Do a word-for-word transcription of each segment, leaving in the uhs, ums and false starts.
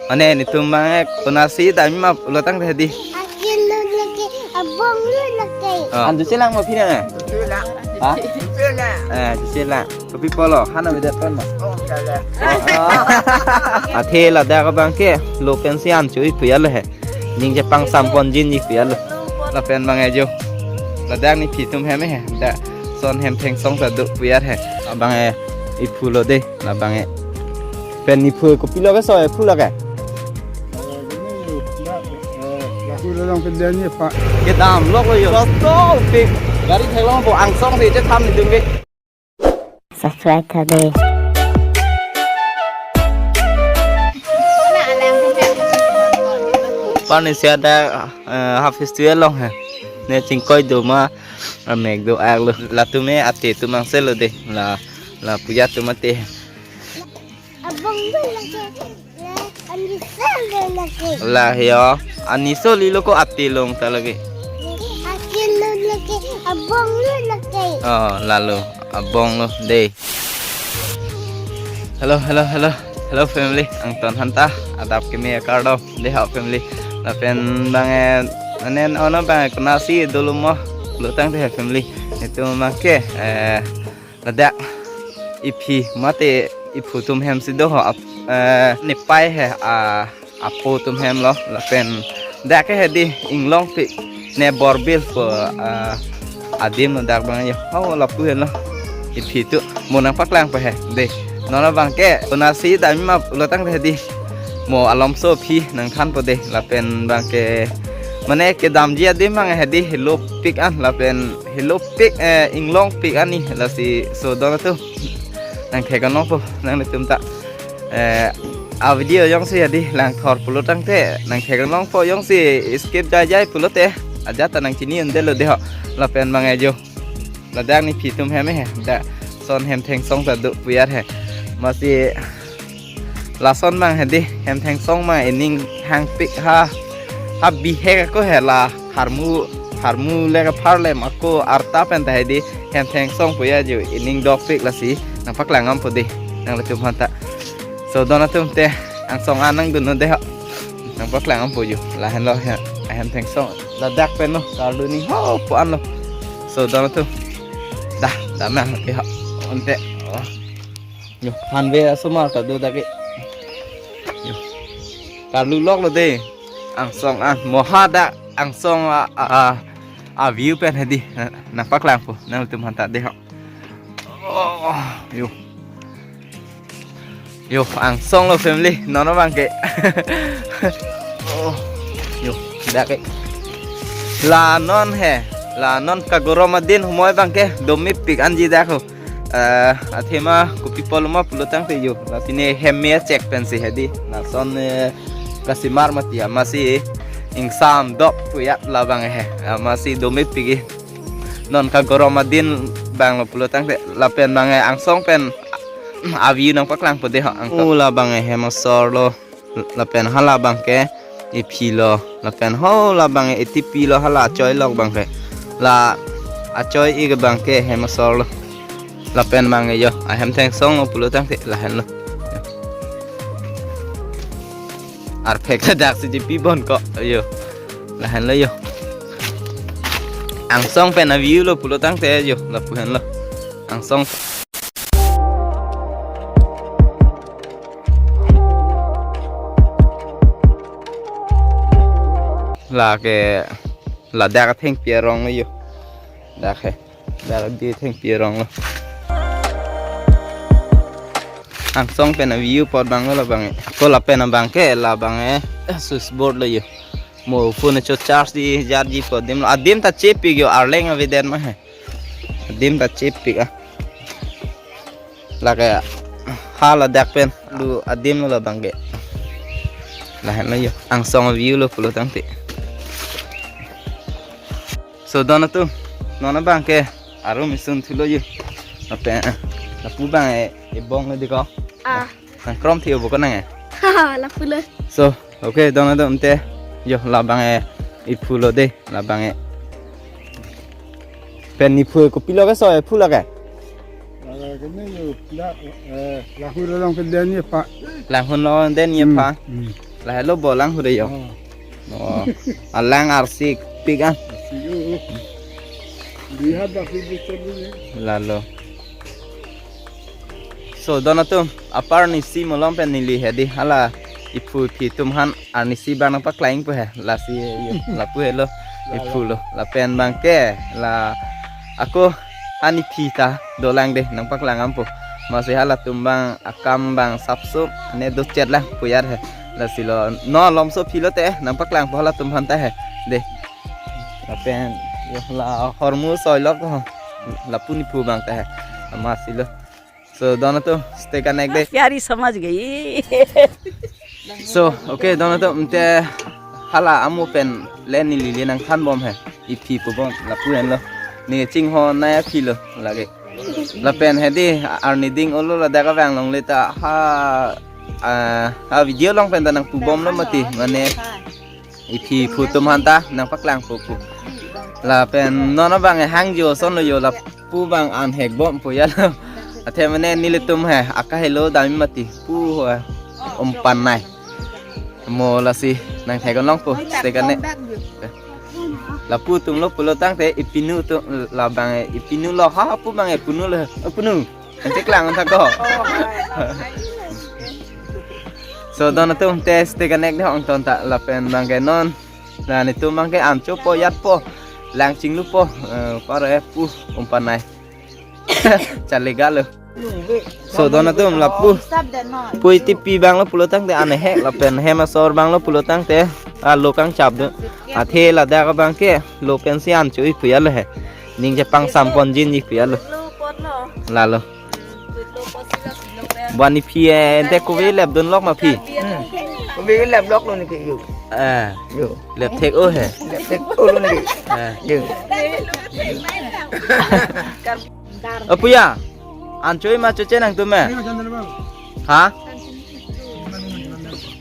Mane netum abang ek konatsi damji ma pulo tangte hedi. Akilo lake, abong lo lake. Oh. An juche lang ma phi na? Juche lang. Ha? Juche lang. Eh, juche lang. Kopi pulo, han avedet pon ma? Oh, salah. Oh, oh. Athe ladak abang ke, lo pensi an chui puya lo he. Ning chepangsampon jinji puya lo. Lapen abang e jo. Ladak nephi atum hem he. Dak son hem thengsong ta do puya he. Abang e iphu lo de, labang e. Pen nephu kopilo ke so iphu lo ke? Lapu lorong ke dia ni pa. Kedam lok lo jo. Soto pik. Gari theklongpo, angsong si chethan netum ke. Subscribe tha de. Parni si ada, eh, half festival along he. Ne chingkoi do ma, amek do ak lo. Latum e ate atum angselo de. La, la puya atum ate. Abong do lake, la anisa lo lake. La yo, anisa lilo ko ate along ta lake. Akilo lake, abong lo lake. Oh, lalo, abong lo de. Hello, hello, hello. Hello family, angton aphan ta adap keme akardom de ha family. Lapen abang e, anen ono abang e konatsi dolo ma pulo tangte ha family. Netum abang ke, eh, ladak iphi mate iphu atum hem si do ho ap-, eh, nepei he, a, apo atum hem lo, lapen dak ke hedi inglongpik ne Borbil pu, ah, adim lo dak abang e jo. Ho lapu helo. Iphi atum mo nangpaklangpo he. De. Non abang ke konatsi damji ma pulo tangte hedi. Mo alomso aphi nangthanpo de. Lapen abang ke mane kedamji adim abang hedi helopik an lapen helopik, eh, inglongpik ani lasi so don atum. Nangthek-ong nangpo nanglitum ta. Eh, a video jongsi hedi langthor pulo tangte, nangthek-ong nangpo jongsi skip jaijai pulote, ajat ta nangchini un-edetlo de ho. Lapen abang e jo. Ladak nephi atum hem he, dak son hem thengsong ta do puya he. Masi lason abang hedi, hem thengsong abang ining hangpik ha, ha bihek ako he la, harmu, harmu le kapharlem ako arta pen ta hedi, hem thengsong puya jo, ining dokpik lasi, nangpaklang nangpo de, nanglitum aphan ta. So don atum te, angsong an nangdun un-e de ho. Nangpaklang nangpo jo, lahenlo he, hem thengsong. Ladak pen lo, karlu ni ho pu an lo. So don atum. Dah, damnang ke ho. Ante. Oh. Yo, hanve asomar ta do dak ke. Yo. Karlu lok lo de. Angsong an, mo ha dak angsong a, a, a, a view pen hedi. Nangpaklangpo, nanglitum aphan ta de ho. Oh, yo. Yo, angsong lo family, non abang ke. Oh, yo, dak ke. La non he, la non kagorom adin humoi abang ke, domepik anji dak ho. Eh, athema kopi pulo ma pulo tangte yo. La pine hem me check pensi hedi. Lason, eh, kasimar mati amatsi ingsam dok puya labang he. Amatsi domepik. Non kagorom adin abang lo pulo tangte lapen abang e angsong pen a view nangpaklangpo de ho angko. Oh, labang e hem asor lo. Lapen hala abang ke iphi lo. Lapen ho labang e itipi lo hala achoi lok abang ke. La achoi ik abang ke hem asor lo. Lapen abang e yo, ahem thengsong lo pulo tangte lahenlo. Arphek ta daksi jipi bon ko. Yo. Lahenlo yo. Angsong pen a view lo pulo tangte yo, lapu henlo. Angsong. Lake, ladak athengpi arong lo yo. Dak he. Dak di athengpi arong lo. Angsong pen a view apot abang lo labang e. Ako lapen abang ke labang e. Eh, switchboard lo yo. Mo phone cho charge di, charge di pu adim lo. Adim ta chepik yo, arleng avedet ma he. Adim ta chepik ah. Lake ha ladak pen. Lu adim lo labang ke. Lahenlo yo. Angsong view lo pulo tangte. So don atum. Non abang ke. Arum isun thulo yo. Lapen, lapu abang e, ebong lo di ko. Ah. Nangkrom thi obo ko nang e. Lapu lo. So, okay, don atum te. Yo, labang e, iphu lo de, labang e. Pen nephu kopilo ke so, iphu lo ke? Lake ne yo, la, eh, lapu lorong ke dia ni pa. Langhun lo den ye Hmm, pa. Hmm. Lahelo bolang hure yo. Oh. Oh. Alang arsik pik an. Arsik, oh, oh. Lihat dah, pik pik ni. Lalo. So, don atum, apar nisi malom pen neli hedi hala iphu iphi atum aphan arnisi abang nangpaklang po he. Lasi yo, lapu helo iphu lo. Lapen abangke la ako ani phi ta dolang de nangpaklang ampo. Masi halatum abang akam abang sapsuk ne dochet lang puyat he. Lasi lo no lomso phi lote nangpaklang po halatum aphan ta he. De. Lapen yo la hormu soi lok ho. Lapu ni phu abang ta he. Masi lo. So, don atum, stay connect de. प्यारी समझ गई। So, okay, don atum, ante hala amo pen le neli le nangthan bom he. Iphi pu bom, lapu henlo. Ne chinghon nai aphi lo, lake. Lapen hedi, arni ding olo ladak abang longle ta ha, ah, ha video along pen ta nangpu bomlo mati, mane iphi iphu atum aphan ta nangpaklang po pu. Lapen non abang hangjo ason lo yo lapu abang an hek bom po ya lo. Athe mane nelitum he akahelo dam mati pu ho, eh, umpan nai. Mo lasi nangthek-ong po stay connect. Lapu atum lo pulo tangte ipinu atum labang ipinu lo ha pu abang ipunu lo. Ipunu. Nanti klang ta ko. So don atum te stay connect de hong ton ta lapen abangke non. La netum abangke an chopo yat po. Lang chinglu po. Eh, pare pu umpan nai. Chalega lo. So don atum lapu. Pui tipi abang lo pulo tangte an hek lapen hem asor abang lo pulo tangte. A lo kangchap do. Athe ladak abangke lo pensi an chui puya lo he. Ning chepang sampon jin ji puya lo. Lalo. Bani phi, eh, ante kove lep dun lok ma phi? Hmm. Kove lep lok lo ne ke yo. Eh. Yo. Lep thek-o he. Lep thek-o lo ne ke. Eh. Yo. Apuya. An choi ma choche nangtum me? Ha?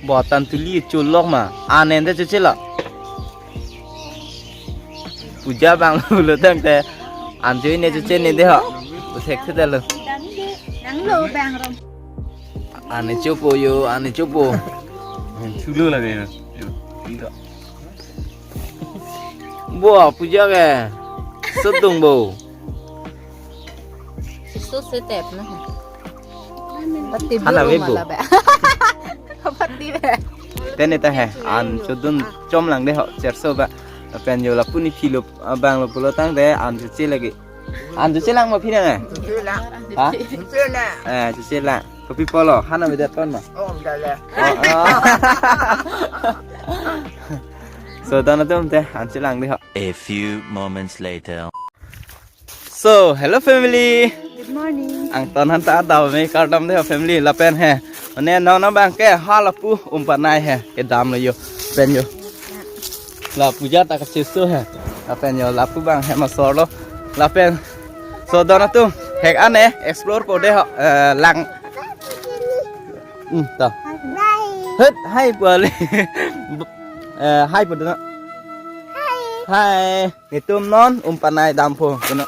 Bo tan tuli cho lok ma. An ante choche lo. Puja abang lo pulo tangte an choi ne choche ne de ho. Thek the lo. Nang lo bang rom. An ne chopo yo, an ne chopo. Chulo lage. Bo puja ke. Sodung bo. Susu setep na. Pati Hana buru we bu. Mala ba. Pati ba. Tene ta he, an chodun chom lang de ho, cherso ba. Lapen yo lapu ni phi lo abang lo pulo tangte an choche lagi. An choche lang ma phi nang eh? Choche lang. Ha? Choche lang. Eh, choche lang. Kopi pulo, hana vedet ton ma? Oh, dah lah. Oh, oh. So, don atum te, an chelang de ho. A few moments later. So, hello family. Good morning. Angton aphan ta dam me kardam de family lapen he. Mane non abangke ha lapu umpan nai he. Kedam lo yo. Pen yo. La puja ta kacheso he. Lapen yo lapu abang hem asor lo. Lapen. So don atum hek an eh explore po de ho. Eh, lang. Hmm, to. Het hai po le. Eh, hai po de no. Hai. Netum non umpan nai dampo kuno.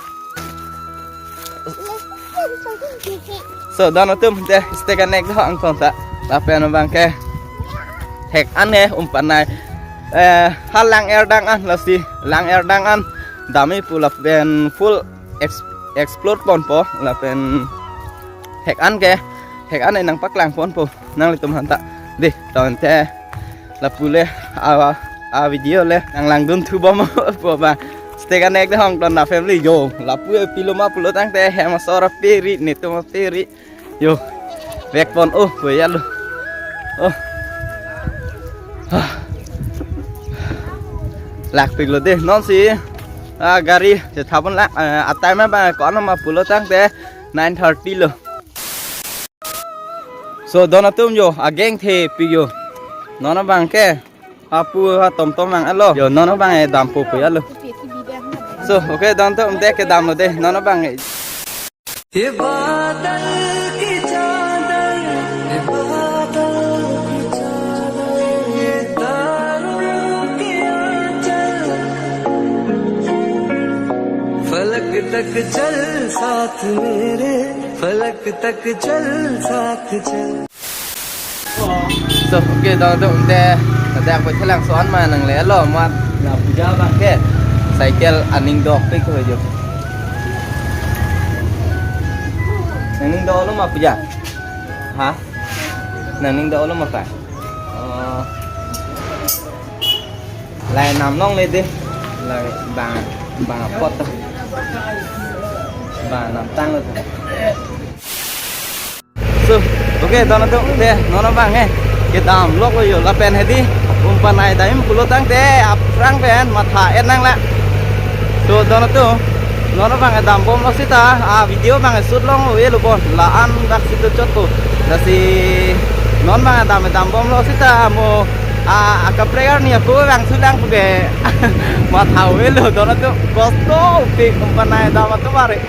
So, don atum te stay connect ho angton ta. Lapen abangke hek an eh umpan nai. Eh, ha lang erdang an lasi lang erdang an dam-i pu lapen full ex-, explore ponpo lapen hek an ke hek an eh nangpaklang ponpo nanglitum aphan ta. De, ton te. Lapu le a, a video le nanglangdun thu bom po ba. Stay connect de hong ton na family yo. Lapu e pilo ma pulo tangte hem asor aperi netum aperi. Yo. Vek pon oh po ya lo. Oh. Lak pik lo de non si. A gari chetha pon lak, eh, a time ba ko-an ma pulo tangte nine thirty lo. So don atum yo ageng the pik yo. Non abangke apu ha tom tom ang alo. Yo non abang eh dampo po ya lo. So okay don atum de kedam lo de. Non abang eh. ये बादल की चादर, ये बादल की चादर, ये तारों की आंचल। फलक तक चल साथ मेरे, फलक तक चल साथ चल। So, okay, dong dong te, tadi aku chelang soan ma nanglelo, mat la puja abang ke, cycle aning dopik ho jo. Nangning dolo ma puja? Ha? Nangning dolo ma pa? Oh. Lai nam longle de. Lai bang, bang apot to. Bang namtang lo to. So, okay, dong dong te, non abang eh. Kedam loklo jo lapen hedi. Umpanai dam pulo tangte, aphrang pen matha-et nanglo. So, dong dong, non abang eh dambomlo seta, a video abang eh shoot longlo, elo bon, la-an dak sita chotpo. Lasi non abang eh dam, dambomlo seta mo, a, akaprek arni ako abang sulang puke. Matha-etlo, dong dong, kosto pik umpanai dam atum are.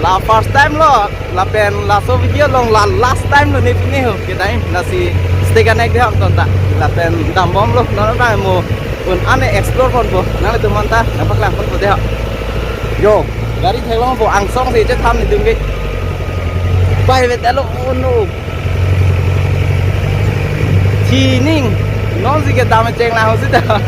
La first time lo, lapen laso video along la last time lo ne pine ho, kedam, lasi stay connect de ham tonta. Lapen dambomlo, non abang mo un ane explore ponpo, nanglitum anta nangpaklang ponpo de ho. Jo, gari theklongpo, angsong si chethan netum ke. Pai vet alo, oh no. Thining, non si kedam cheng lang ho seta.